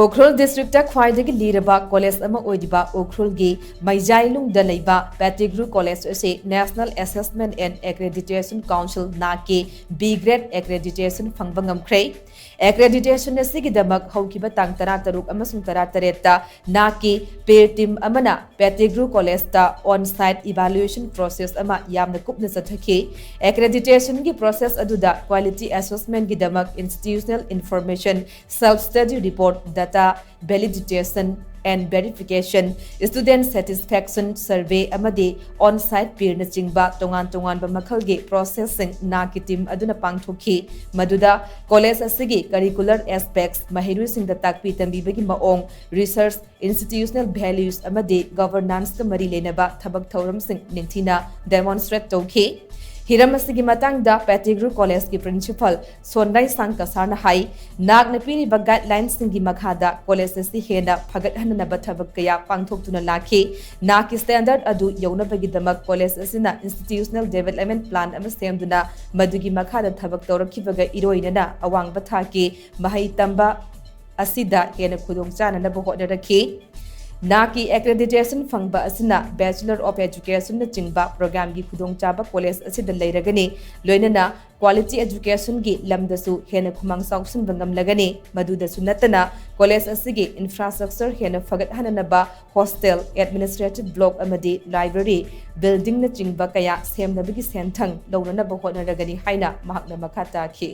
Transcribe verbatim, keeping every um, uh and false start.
Ukhrul district ꯈ꯭ꯋꯥꯏꯗꯒꯤ ꯂꯤꯔꯕ college ꯑꯃ ꯑꯣꯏꯔꯤꯕ ꯎꯈ꯭ꯔꯨꯜꯒꯤ ꯃꯩꯖꯥꯏꯂꯨꯡꯗ ꯂꯩꯕ ꯄꯦꯇꯤꯒ꯭ꯔꯨ ꯀꯣꯂꯦꯖ ꯑꯁꯤ National Assessment and Accreditation Council, NAAC, B grade accreditation ꯐꯪꯕ ꯉꯝꯈ꯭ꯔꯦ꯫ Accreditation ꯑꯁꯤꯒꯤꯗꯃꯛ ꯍꯧꯈꯤꯕ ꯇꯥꯡ ꯇꯔꯥꯇꯔꯨꯛ ꯑꯃꯁꯨꯡ ꯇꯔꯥꯇꯔꯦꯠꯇ NAAC ꯄꯤꯌꯔ ꯇꯤꯝ ꯑꯃꯅ ꯄꯦꯇꯤꯒ꯭ꯔꯨ ꯀꯣꯂꯦꯖꯇ on site evaluation process ꯑꯃ ꯌꯥꯝꯅ ꯀꯨꯞꯅ ꯆꯠꯊꯈꯤ꯫ Accreditationꯒꯤ process ꯑꯗꯨꯗ quality assessmentꯒꯤꯗꯃꯛ institutional information, self study report, data validation and verification, student satisfaction survey ꯑꯃꯗꯤ on site peerꯅꯆꯤꯡꯕ ꯇꯣꯉꯥꯟ ꯇꯣꯉꯥꯟꯕ ꯃꯈꯜꯒꯤ processꯁꯤꯡ NAAC ꯇꯤꯝ ꯑꯗꯨꯅ ꯄꯥꯡꯊꯣꯛꯈꯤ꯫ ꯃꯗꯨꯗ ꯀꯣꯂꯦꯖ ꯑꯁꯤꯒꯤ curricular aspects, ꯃꯍꯩꯔꯣꯏꯁꯤꯡꯗ ꯇꯥꯛꯄꯤ ꯇꯝꯕꯤꯕꯒꯤ ꯃꯑꯣꯡ, research, institutional values ꯑꯃꯗꯤ governanceꯀ ꯃꯔꯤ ꯂꯩꯅꯕ ꯊꯕꯛ ꯊꯧꯔꯝꯁꯤꯡ ꯅꯤꯡꯊꯤꯅ demonstrate ꯇꯧꯈꯤ꯫ ꯍꯤꯔꯝ ꯑꯁꯤꯒꯤ ꯃꯇꯥꯡꯗ ꯄꯦꯇꯤꯒ꯭ꯔꯨ ꯀꯣꯂꯦꯖꯀꯤ principal ꯁꯣꯟꯔꯥꯏ ꯁꯥꯡ ꯀꯁꯥꯔꯅ ꯍꯥꯏ, NAACꯅ ꯄꯤꯔꯤꯕ guidelinesꯁꯤꯡꯒꯤ ꯃꯈꯥꯗ ꯀꯣꯂꯦꯖ ꯑꯁꯤ ꯍꯦꯟꯅ ꯐꯒꯠꯍꯟꯅꯅꯕ ꯊꯕꯛ ꯀꯌꯥ ꯄꯥꯡꯊꯣꯛꯇꯨꯅ ꯂꯥꯛꯈꯤ꯫ NAACꯀꯤ standard ꯑꯗꯨ ꯌꯧꯅꯕꯒꯤꯗꯃꯛ ꯀꯣꯂꯦꯖ ꯑꯁꯤꯅ institutional development plan ꯑꯃ ꯁꯦꯝꯗꯨꯅ ꯃꯗꯨꯒꯤ ꯃꯈꯥꯗ ꯊꯕꯛ ꯇꯧꯔꯛꯈꯤꯕꯒ ꯏꯔꯣꯏꯅꯅ ꯑꯋꯥꯡꯕ ꯊꯥꯛꯀꯤ ꯃꯍꯩ ꯇꯝꯕ ꯑꯁꯤꯗ ꯍꯦꯟꯅ ꯈꯨꯗꯣꯡ ꯆꯥꯅꯅꯕ ꯍꯣꯠꯅꯔꯛꯈꯤ꯫ NAACꯀꯤ accreditation ꯐꯪꯕ ꯑꯁꯤꯅ Bachelor of Educationꯅꯆꯤꯡꯕ programmeꯒꯤ ꯈꯨꯗꯣꯡꯆꯥꯕ ꯀꯣꯂꯦꯖ ꯑꯁꯤꯗ ꯂꯩꯔꯒꯅꯤ꯫ ꯂꯣꯏꯅꯅ quality educationꯒꯤ ꯂꯝꯗꯁꯨ ꯍꯦꯟꯅ ꯈꯨꯃꯥꯡ ꯆꯥꯎꯁꯤꯟꯕ ꯉꯝꯂꯒꯅꯤ꯫ ꯃꯗꯨꯗꯁꯨ ꯅꯠꯇꯅ ꯀꯣꯂꯦꯖ ꯑꯁꯤꯒꯤ infrastructure ꯍꯦꯟꯅ ꯐꯒꯠꯍꯟꯅꯅꯕ hostel, administrative block ꯑꯃꯗꯤ library buildingꯅꯆꯤꯡꯕ ꯀꯌꯥ ꯁꯦꯝꯅꯕꯒꯤ ꯁꯦꯟꯊꯪ ꯂꯧꯅꯅꯕ ꯍꯣꯠꯅꯔꯒꯅꯤ ꯍꯥꯏꯅ ꯃꯍꯥꯛꯅ ꯃꯈꯥ ꯇꯥꯈꯤ꯫